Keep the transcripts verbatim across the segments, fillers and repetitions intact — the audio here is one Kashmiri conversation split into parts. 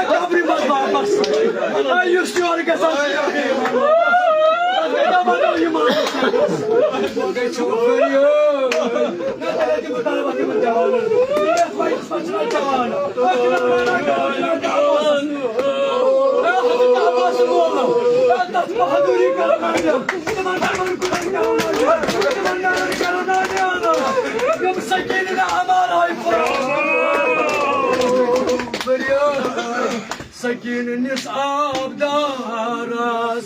قبرِ منٛز واپس۔ آ، یُس یورٕ گژھان چھُ، تَتھ کَتہِ آو بدل یہِ مانُن؟ وۄنۍ گٔے چوٗپ کٔرِو۔ نہ، تیٚلہِ دِمہٕ بہٕ دعوت یِمَن جوانَن۔ یَتھ وَنہِ چھُس بہٕ جوان۔ اَتھ چھُنہٕ وَنان جوان، جوان، جوان۔ اے، حضرت عباس ووٚن، اے، تَتھ بہادُری کَر معلوم۔ تِمَن کَرَن کُلٮ۪ن کَرَن ناجان۔ تِمَن کَرَن کَرَن ناجان۔ یِم سکیٖنہٕ نہٕ اَمار آیہِ۔ سکیٖنہٕ نِس آبدارس۔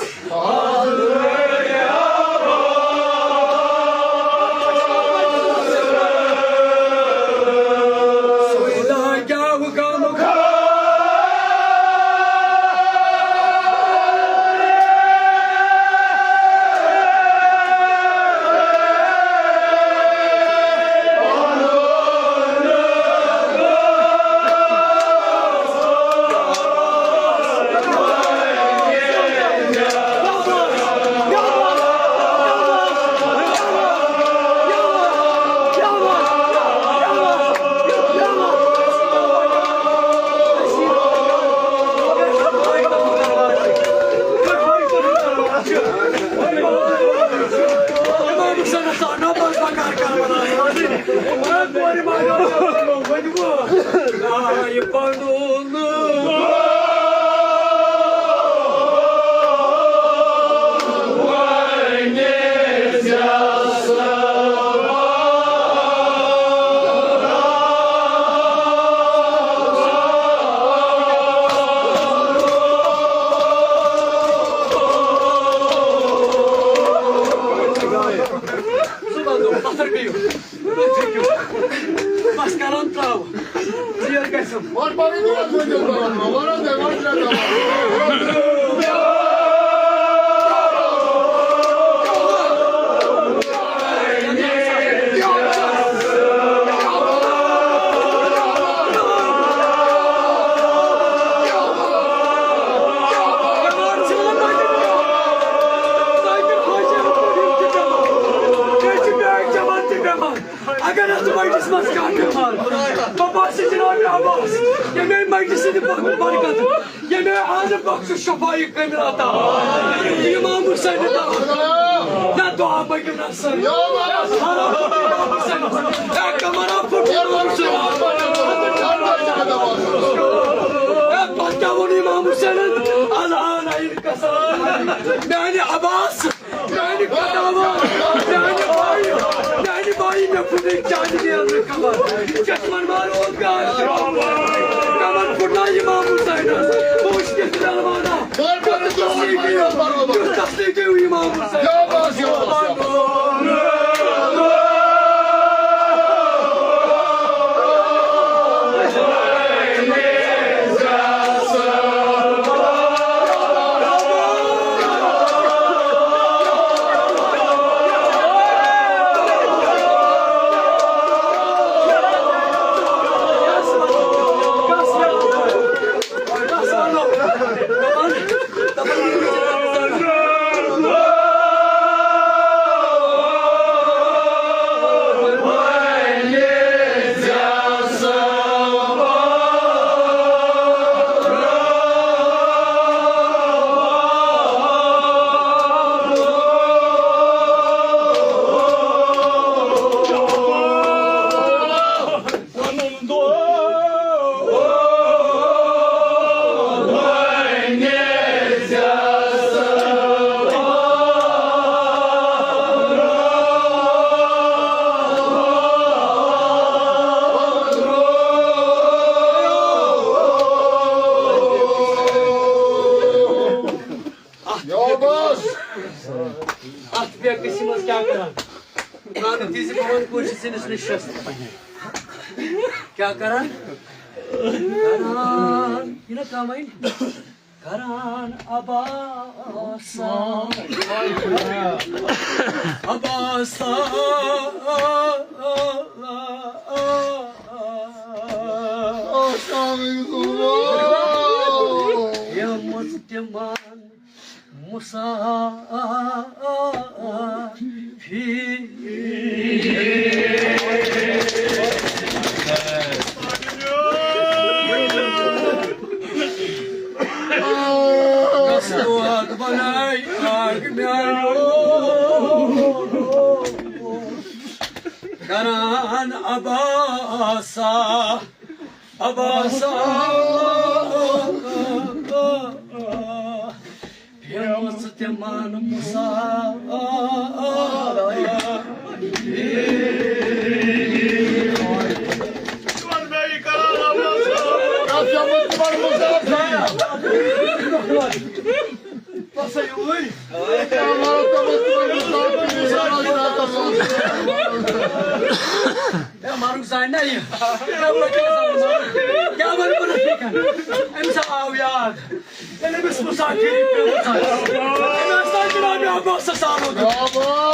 سُے لاگیٛاو غم بس کران تراو۔ ژیر گژھِ۔ اگر اتھ مجلس منٛز کانٛہہ بیمار، بہٕ باسہِ جناب عباس، ییٚمے مجلس سٕنٛدِ برکت، ییٚمے آز بخش شفایہِ کٲمِل عطا۔ امام حسین عطا۔ نہ دعا پٔکِو نہ سٲری۔ امام حسین۔ اے کمرہ پھُٹ امام حسین۔ اے پتہٕ کیٛاہ ووٚن امام حسینن؟ الآن عین قسم۔ میانہِ عباس۔ میانہِ خۄداوا، میانہِ بایہِ، میانہِ بایہِ، مےٚ پھُٹٕے چانہِ نیرنہٕ خبر۔ چشمن مار اوس گاش۔ کمر پھُٹنا امام حسینس۔ بہٕ وٕچھٕ کِژھ دلوانا۔ کیُتھ تسلیٖم دِیِو، کیُتھ تسلیٖم دِیِو امام حسین۔ کٔشیٖرِ منٛز کیٛاہ کران؟ گاندھی جی بہٕ وَنہٕ کٲشِر سٕنٛدِس نِشَس۔ کیٛاہ کران؟ کران۔ یہِ نہ کَمٕے۔ کران عباسا۔ عباسا۔ یہِ مُژ تِمن مسافر۔ قصد وقت بنائی آگ میانو۔ کران عباسا، عباسا۔ پیمس تِمن مسافر۔ ہے، مارُک زانہِ نا یہِ۔ کیٛاہ وَنہٕ بہٕ رفیٖقن؟ أمِس آو یاد۔ ییٚلہِ أمِس مسافری پیٚمٕژ آسہِ۔ أمۍ آسہِ نا جناب عباسس آمُت۔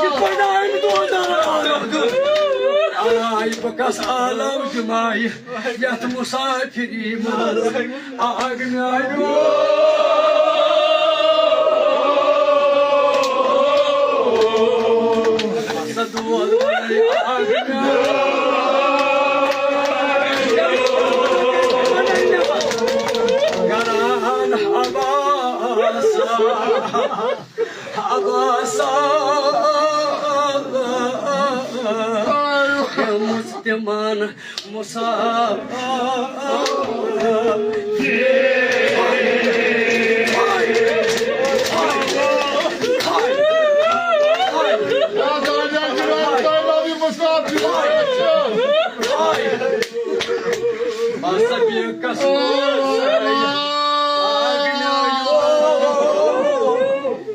یِتھ پٲٹھۍ آے أمۍ دۄن دۄہن عالم دیُن۔ آے بہٕ کس عالم جمایہِ۔ یتھ مسافری منٛز آگ میانیو۔ سدول آگ میانیو۔ گران عباسا۔ عباسا۔ یِم تِمن مسافر۔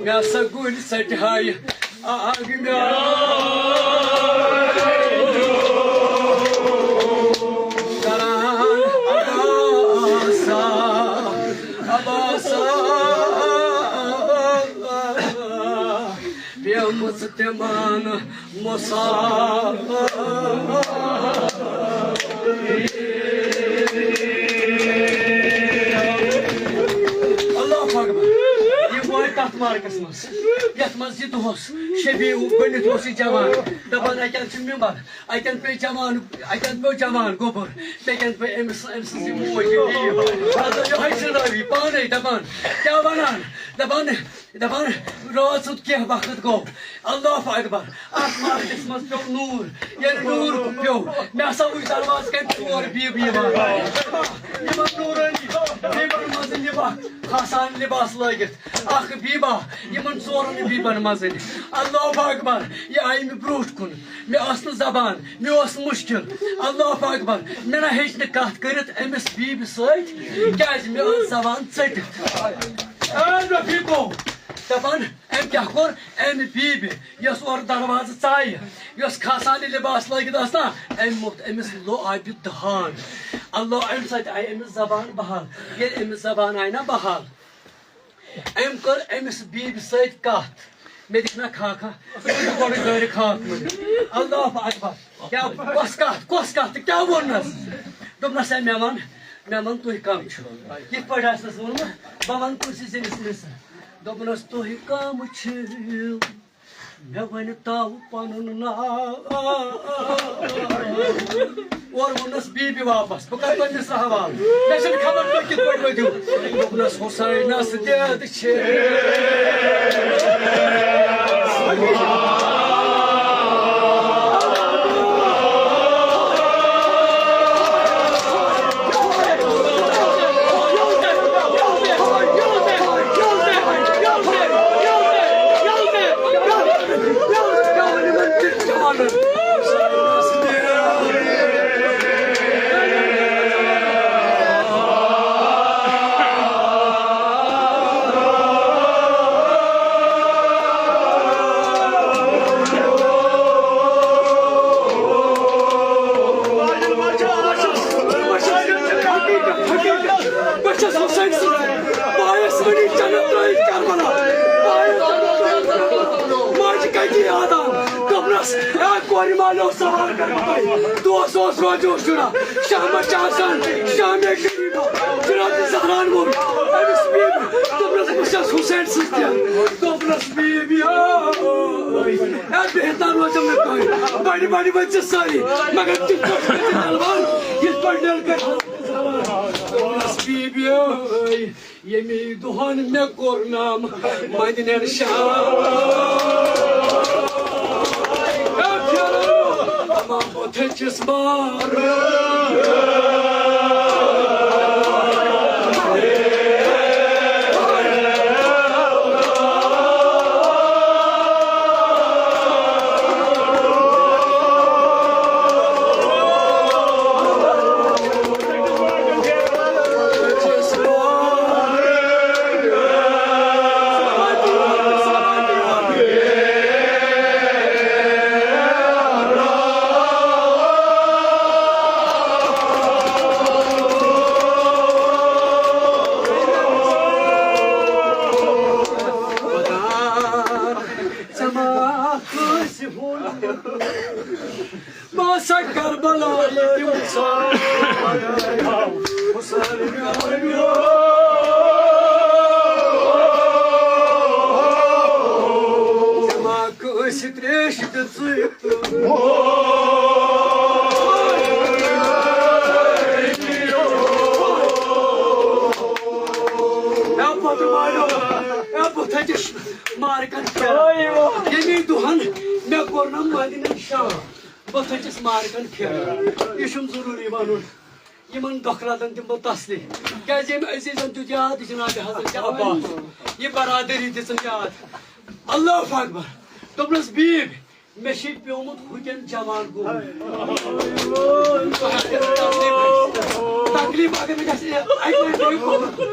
مےٚ ہسا گُلۍ ژَٹہِ ہاے۔ آگ میانیو۔ کران عباسا، عباسا۔ پیمٕژ تِمن مسافر۔ اللہ اکبر۔ یہِ وٲتۍ تتھ مارکس منٛز، یتھ منٛز یہِ دۄہس شبی گۄڈٕنیتھ اوس یہِ جوان، دپان اتٮ۪ن چھُ ممبر، اتٮ۪ن پیٚیہِ جوان، اتٮ۪ن پیوٚو جوان گوٚبُر، بیٚکٮ۪ن پیٚیہِ أمِس، أمۍ سٕنٛز یہِ موج، یہِ بیٚیہِ۔ مطلب، یِہوٚے چھُ رٲوی پانے دپان، کیٛاہ ونان؟ دپان، دپان، رٲژ ہُنٛد کینٛہہ وقت گوٚو۔ اللہ اکبر۔ اتھ مارکس منٛز پیوٚو نوٗر۔ ییٚلہِ نوٗر پیوٚو، مےٚ ہسا وٕچھ دروازٕ کنہِ ژور بیٖبہٕ یِوان۔ یِمن نوٗرٲنی بیٖبن منٛز یہِ وقت کھسان لباس لٲگِتھ۔ اکھ بیٖبا یِمن ژورن بیٖبن منٛز۔ اللہ اکبر۔ یہِ آیہِ مےٚ برونٛٹھ کُن۔ مےٚ ٲس نہٕ زبان، مےٚ اوس مُشکِل۔ اللہ اکبر۔ مےٚ نہ ہیٚچ نہٕ کتھ کٔرِتھ أمِس بیبہِ سۭتۍ، کیازِ مےٚ ٲس زبان ژٔٹِتھ۔ اے رفیقو، دپان، أمۍ کیٛاہ کوٚر؟ أمۍ بیبہِ، یۄس اورٕ دروازٕ ژایہِ، یۄس کھسان یہِ لباس لٲگِتھ ٲس نا، أمۍ موٚتھ أمِس لو آبہِ دہان۔ اللہ، اَمہِ سۭتۍ آیہِ أمِس زبان بحال۔ ییٚلہِ أمِس زبان آیہِ نا بحال، أمۍ کٔر أمِس بیبہِ سۭتۍ کتھ۔ مےٚ دِکھ نا کھاکھا، مےٚ چھُ گۄڈٕ گرِ کھاکھ مٔلِتھ۔ اللہ اکبر۔ کیٛاہ، کۄس کتھ، کۄس کتھ تہٕ کیٛاہ ووٚننس؟ دوٚپنس، ہے، مےٚ وَن، مےٚ وَن، تُہۍ کم چھِو؟ یِتھ پٲٹھۍ آسنس ووٚنمُت، بہٕ وَنہٕ کٲنٛسہِ زٔمِس مِس۔ دوٚپنس، تُہۍ کم چھِو؟ مےٚ ؤنۍ تو پنُن ناو۔ اورٕ ووٚننس بیبہِ واپس، بہٕ کرٕ تۄہہِ مِصرا حوالہٕ۔ مےٚ چھنہٕ خبر تُہۍ کِتھ پٲٹھۍ ؤتھِو۔ دوٚپنس حسینس دید چھِ۔ بایس ؤنی جنت ترٲیِتھ کربلا۔ بایس جنت ترٲیِتھ کربلا۔ ماجہِ کتہِ یاد آو؟ دوٚپنس، اے کورِ مالیو، سوال کرٕ بہٕ تۄہہِ۔ دۄہس اوس روزٕ اوس جُڑا۔ شامس چھِ آسان شامے غریبا۔ جناب زہران ووٚن أمِس بیبہِ، دوٚپنس، بہٕ چھَس حسین سٕنٛز تہِ۔ دوٚپنس، بیبی، اے بہتر روزم نہٕ کٕہٕنۍ۔ بڑِ بڑِ ؤتھۍ ژٕ سٲری، مگر تِتھ پٲٹھۍ ؤتھۍ ژٕ نلوان، یِتھ پٲٹھۍ نلکن۔ دوٚپنس، بیبی، ییٚمی دۄہن مےٚ کوٚر نام مدنٮ۪ن شام۔ اما بہٕ تھٔچِس مار۔ ژےٚ ما کٲنٛسہِ ہُنٛد؟ بہٕ ہسا کربلا ییٚتہِ حُسین، حُسین میون۔ ژےٚ ما کٲنٛسہِ ترٛیش دِژٕے تہٕ اے پتہٕ والٮ۪و، اے بہٕ تھٔچِس مارکن پھیران۔ ییٚمی دۄہن مےٚ کوٚر نہ مدنٮ۪ن شام۔ بہٕ تھٔچِس مارکن پھیران۔ یہِ چھُم ضروٗری وَنُن۔ یِمن دۄکھراتن دِمہٕ بہٕ تسلی۔ کیازِ ییٚمۍ عزیزن دیُت یاد جناب حضرت عباس۔ یہِ برادری دِژٕن یاد۔ اللہ اکبر۔ دوٚپنس، بیٖب، مےٚ چھُے پیومُت ہُتٮ۪ن جوان گوٚمُت۔ تکلیف اگر مےٚ گژھِ، اکہِ لٹہِ پیوٚو پتہٕ۔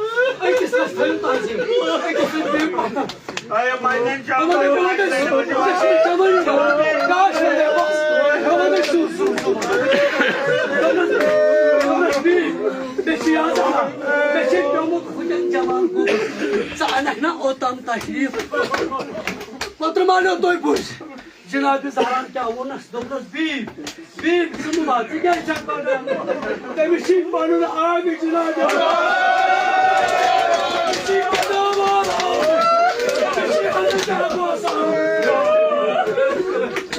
أکِس لٹہِ تھٲیِو تعظیم، أکِس لٹہِ پیوٚو پتہٕ۔ اے مدنٮ۪ن جوان۔ مےٚ چھُ یاد آسان، مےٚ چھُے پیوٚمُت ہُتٮ۪ن جوان گوٚمُت۔ ژٕ انکھ نا اوٚتام تشریف۔ کوترٕ مانیو تُہۍ بوٗزِتھ؟ جناب زہران کیٛاہ ووٚننس؟ دوٚپنس، بیٖب، بیٖب، ژٕ مہٕ وات، ژٕ کیٛازِ چھکھ ونان؟ تٔمِس چھُے پنُن آب جناب۔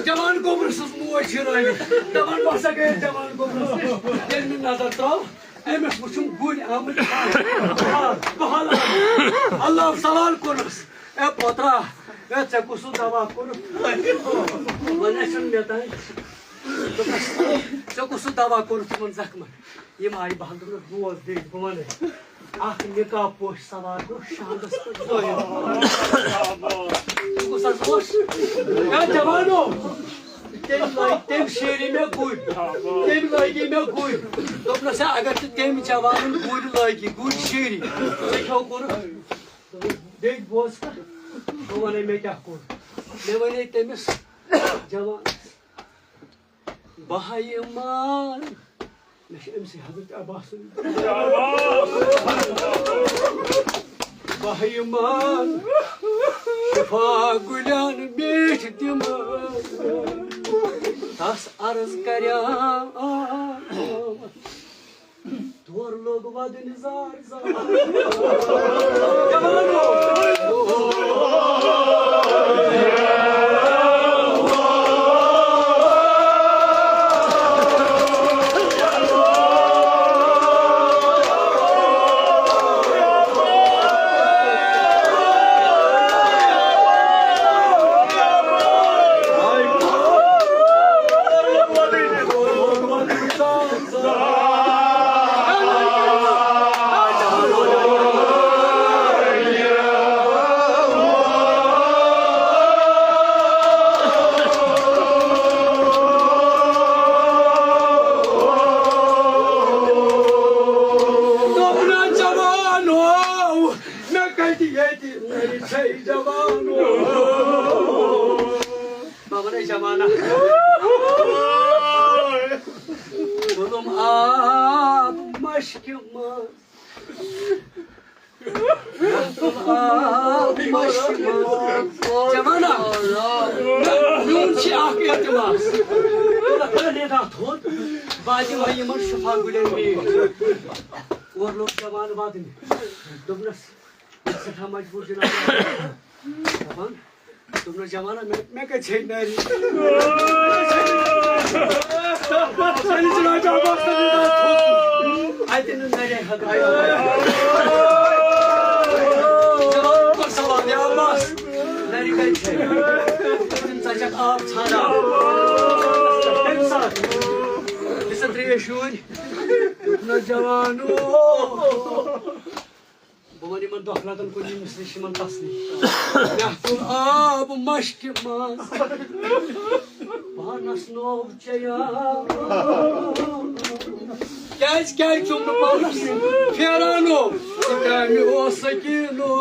جوان گوٚبرٕ سٕنٛز موج چھِ رٲوِتھ۔ دپان، بہٕ ہسا گٔیَس جوان گوٚبرس نِش۔ ییٚلہِ مےٚ نظر ترٲو، أمِس وٕچھُم گُرۍ آمٕتۍ بحال، بحال آمٕتۍ۔ اللہ سوال کوٚرنس۔ اے پوترا، اے، ژےٚ کُس سُہ دوا کوٚرُتھ؟ وۄنۍ چھُنہٕ مےٚ تام۔ دوٚپمَس، ژےٚ کُس سُہ دوا کوٚرُتھ یِمَن زخمَن؟ یِم آیہِ بہل۔ دوٚپمَس، بوز بیٚیہِ، بہٕ وَنَے۔ اَکھ نِقاب پوش سوار گوٚو شانٛدَس پٮ۪ٹھ ظٲہِر۔ سُہ کُس حظ اوس؟ اے جوانو، تٔمۍ لٲگۍ، تٔمۍ شیٖری مےٚ گُرۍ۔ تٔمۍ لٲگی مےٚ گُرۍ۔ دوٚپنَس، ہے، اگر ژٕ تٔمۍ جوانَن گُرۍ لٲگی، گُرۍ شیٖری، ژےٚ کیٛاہ کوٚرُتھ؟ بیٚیہِ بوز کَتھ، بہٕ وَنَے مےٚ کیٛاہ کوٚر۔ مےٚ وَنے تٔمِس جوانَس، بہٕ ہا یِمہٕ مان، مےٚ چھُ أمۍ سٕے حضرت عباس سُنٛد۔ بہٕ ہا یِمہٕ مان شفا گُلٮ۪ن میٖٹھۍ دِمہٕ، تَس عرض کَریٛا۔ تور لوٚگ ودٕنۍ زار زار۔ دوٚپنَس، جوانو، مےٚ کَتہِ ییٚتہِ، مےٚ چھے جوانو۔ بابا نے جوانہ۔ تُلُم آب مشکہِ منٛز۔ جوانا، میون چھِ اکھ التماس۔ تھوٚد، بہٕ دِمہٕ ہا یِمن شفا گُلٮ۪ن میٖٹھۍ۔ اورٕ لوٚگ جوان ودنہِ۔ دوٚپنس، سٮ۪ٹھاہ مجبوٗر جناب۔ دپان، دوٚپنس، جوانا، مےٚ، مےٚ کتہِ ژھیٚنۍ نرِ؟ سٲنِس جناب عباس نبی دار تھوٚد۔ اتہِ نہٕ نرِ ہٮ۪کان۔ جوان کوٚر سوال، یا عباس، نرِ کتہِ چھےٚ؟ ژٕ چھکھ آب ژھانڈان۔ تمہِ ساتہٕ دِژ ژےٚ ترٛیش شُرۍ۔ دوٚپنس، جوانو، بہٕ وَنہٕ یِمن دۄکھلاتن کُن، ییٚمِس نِش یِمن تسلی۔ مےٚ تُل آب مشکہِ منٛز، پانس نوٚو چیٚیان۔ کیٛازِ، کیٛازِ چوٚم نہٕ پانس پھیرانو؟ ژٕ کامہِ اوس سکیٖنو۔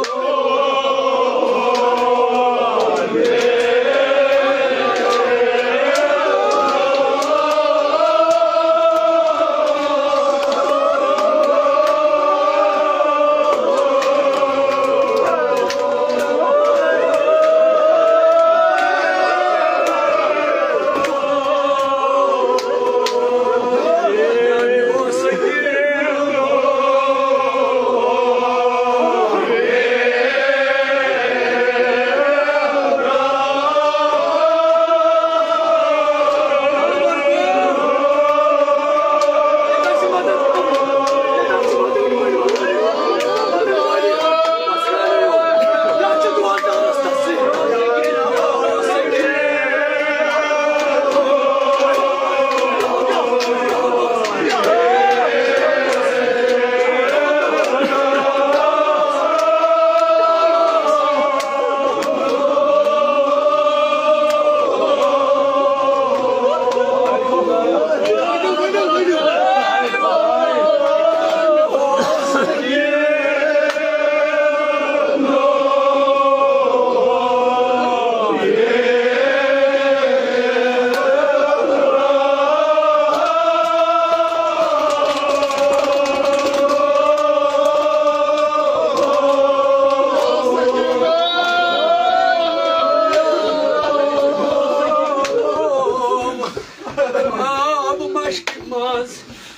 آب مشکہِ منٛز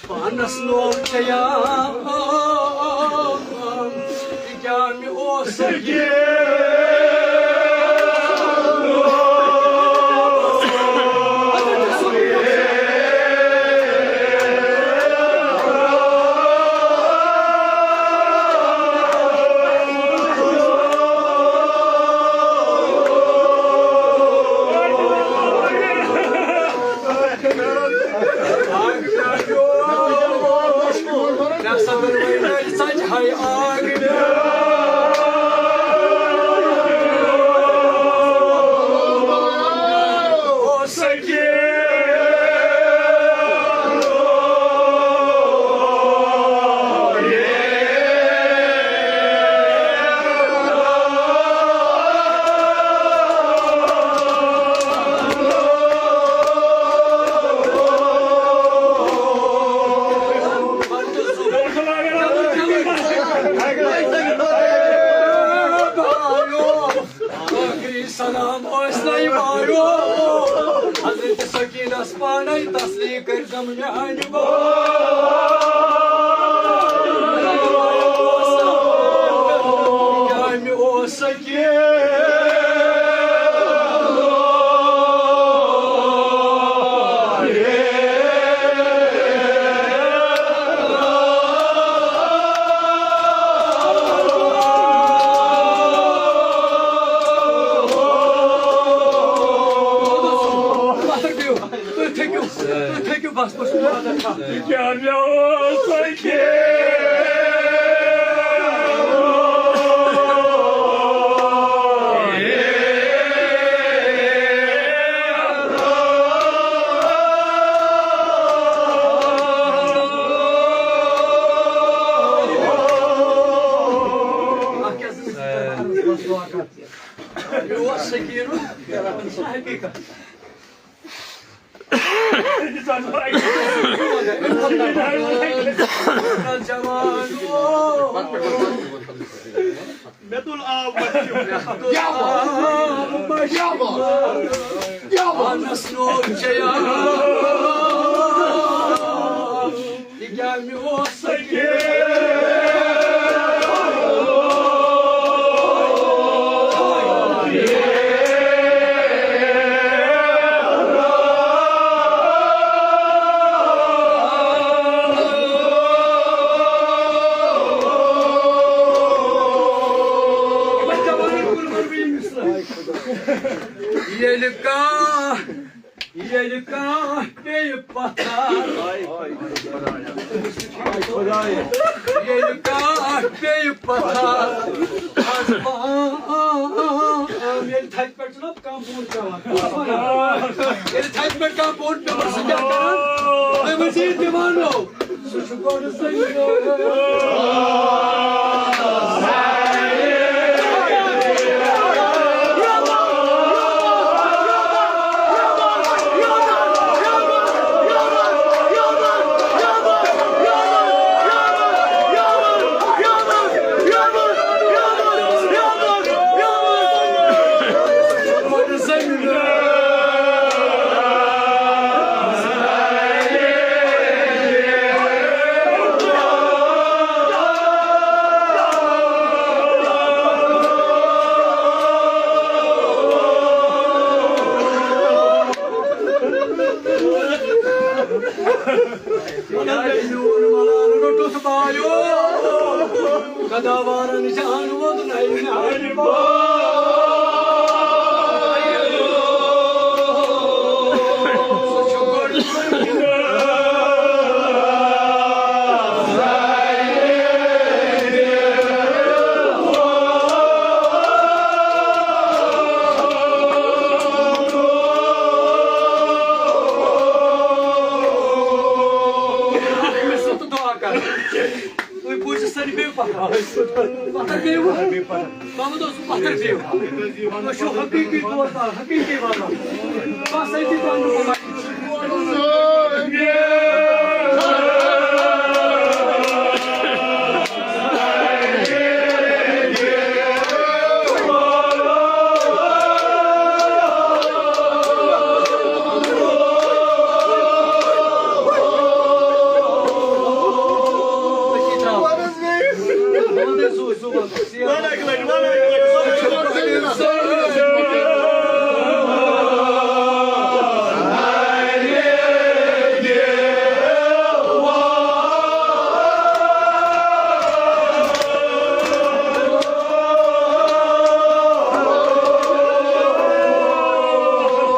پانس نوٚو چیٚیان، یہِ کیٛاہ مےٚ اوس یہِ؟ ٲخری سلام ٲسۍ نَے وارو۔ حضرت سکینس پانے تسلی کٔرۍ زم میانہِ بارو۔ کیٛاہ مےٚ اوس سکین؟ پتھر بِہِو، تُہۍ تھٔکِو، تُہۍ تھٔکِو، بس، بس، بس۔ کیٛاہ مےٚ اوس سکین؟ مےٚ تُل آب مَتہِ۔ کیا بات؟ کیا بات؟ کیا بات؟ پانَس نوٚو چیٚیان، یہِ کیٛاہ مےٚ اوس سکے۔ ییٚلہِ کانٛہہ، ییٚلہِ کانٛہہ پیٚیہِ پتھر، ییٚلہِ کانٛہہ پیٚیہِ پتھر، آز پام، ییٚلہِ تھدِ پٮ۪ٹھ چھُنہ کانٛہہ بۄن پٮ۪وان، ییٚلہِ تھدِ پٮ۪ٹھ کانٛہہ بۄن پٮ۪وان، سُہ کیٛاہ کران؟ تُہۍ ؤنِو، یہِ تہِ وَنو۔ سُہ چھُ گۄڈٕ زٔمیٖن۔ روٚٹُتھ بایو، قداوارن جان ووٚن نَیہِ نَیہِ۔ تُہۍ بوٗزِو سٲری، بیٚیہِ پَتھر۔ پَتھر پیٚیِو۔ محمد اوس پَتھر پیٚیِو۔ تُہۍ چھِو حقیٖقی دوستار، حقیٖقی وارٕ۔ بَس أتی ترٛاوُن بہٕ مایِک۔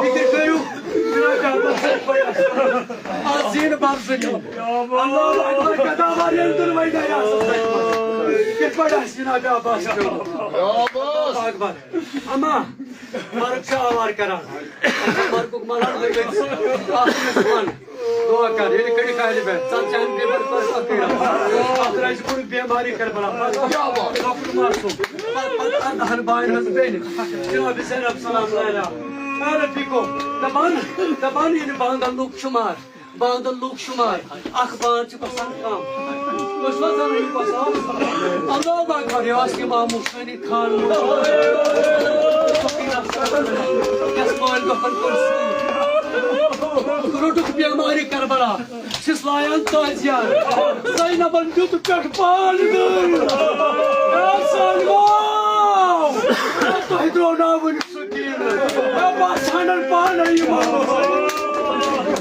فکر کٔرِو، جناب، آز زینہٕ بَب زٔمیٖن۔ اللہ اکبر، قداوار ییٚلہِ تُلوَے دَرِ آسَس تَتہِ منٛز۔ کِتھ پٲٹھۍ آسہِ جناب عباس پیوٚمُت؟ اللہ اکبر۔ اما، مرگ چھُ آوار کران۔ مرگُک مران، اَتھ منٛز وَن۔ دعا کر، ییٚلہِ کٔڑِکھ آلہِ بیت، ژَتجی ہَن بیمار پٲٹھۍ اَکھ کٔڑِکھ۔ اَتھ رَزِ کوٚرُکھ بیماری کربلا۔ پَتہٕ لۄکُٹ معصوم۔ پَتہٕ، پَتہٕ اَردَہَن باین ہٕنٛز بیٚنہِ۔ جناب زینب سلام علیہا۔ عربی کو دَپان، دَپان ییٚلہِ بانٛگَن لوٚگ شُمار، بانٛگَن لوٚگ شُمار، اَکھ بانٛگ چھِ گژھان کم۔ تُہۍ چھِوا زَن یہِ پَسنٛد؟ اللہ اکبر، یہِ اوس اِمام حُسینی خان۔ یَس مٲلۍ دۄہَن کوٚر سوٗر۔ روٚٹُکھ بیمارِ کربلا، چھِس لایان تٲزیان۔ زینبن دیُت پٮ۪ٹھ پال دٲرِتھ۔ اے سالمو، تۄہہِ درٛاو نا وُنہِ سُہ دیٖن؟ اے بہٕ ژھانڈن پانے اِمام حُسین۔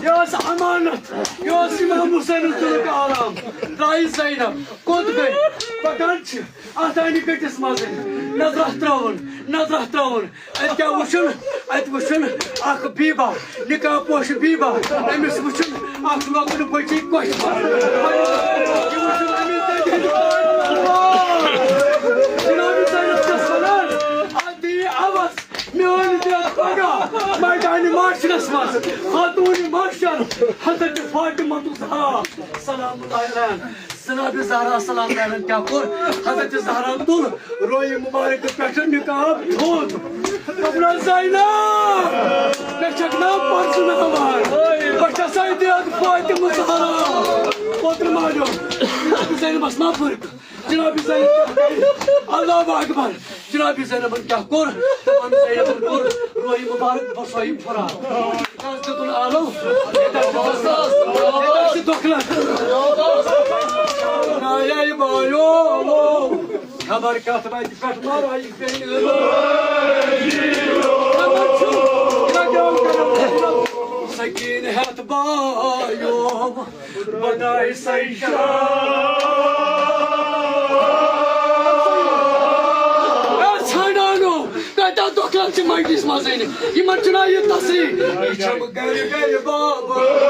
یہِ ٲس امانت، یہِ اوس اِمام حُسینَس دِلُک آرام۔ درٛایہِ زینب، کوٚت گٔے؟ پکان چھِ۔ اَتھ آیہِ نہٕ گٔٹِس منٛزٕے۔ نظرہ ترٛٲوٕن، نظرہ ترٛٲوٕن۔ اَتہِ کیٛاہ وُچھُن؟ اَتہِ وُچھُن اَکھ بیٖبا، نِقاب پوشہِ بیٖبا۔ أمِس وُچھُن اَکھ لۄکُٹ بٔچی کۄچھِ منٛز۔ یہِ وُچھُن أمِس دٔدِ ہٕنٛدۍ پٲٹھۍ۔ جناب زینب چھَس وَنان، اَتھ دِیہِ عوض میٛٲنۍ دٮ۪د پگاہ میدانِ محشرَس منٛز۔ خاتوٗنِ محشر حضرت فاطمہ الزہرا سلام اللہ علیہا۔ جناب زہرا سلام علیہا کیٛاہ کوٚر؟ حضرت زہرا تُل روی مبارک پٮ۪ٹھ نقاب تھوٚد۔ دوٚپنَس، زینب، مےٚ چھَکھ نا پرزٕناوان؟ بہٕ چھَسَے دٮ۪د فاطمہ زہرا۔ پوترٕ مالیو، جناب زینبَس ما فرق؟ جناب زینب کیٛاہ کَرِ؟ اللہ اکبر۔ جناب زینبن کیٛاہ کوٚر؟ دپان زینبن کوٚر روحی مبارک بسویی پھرا۔ تس دیُتُن آلو، ییٚتٮ۪س چھُ دۄکھلہٕ۔ ییٚتٮ۪س چھُ دۄکھلہٕ۔ نایے بایو، خبر کتھ وتہِ پٮ۪ٹھ مارایہِ بیٚنہِ۔ خبر چھُ، کیٛاہ کرو؟ سکیٖن ہٮ۪تھ بایو۔ بنائی سیشا۔ اے ژھانڈانو، کتہ دۄکھلن چھِ مجلس منٛز أنِتھ؟ یِمن چھُنہ یہِ تسری؟ یہِ چھَم گرِ گرِ بابا۔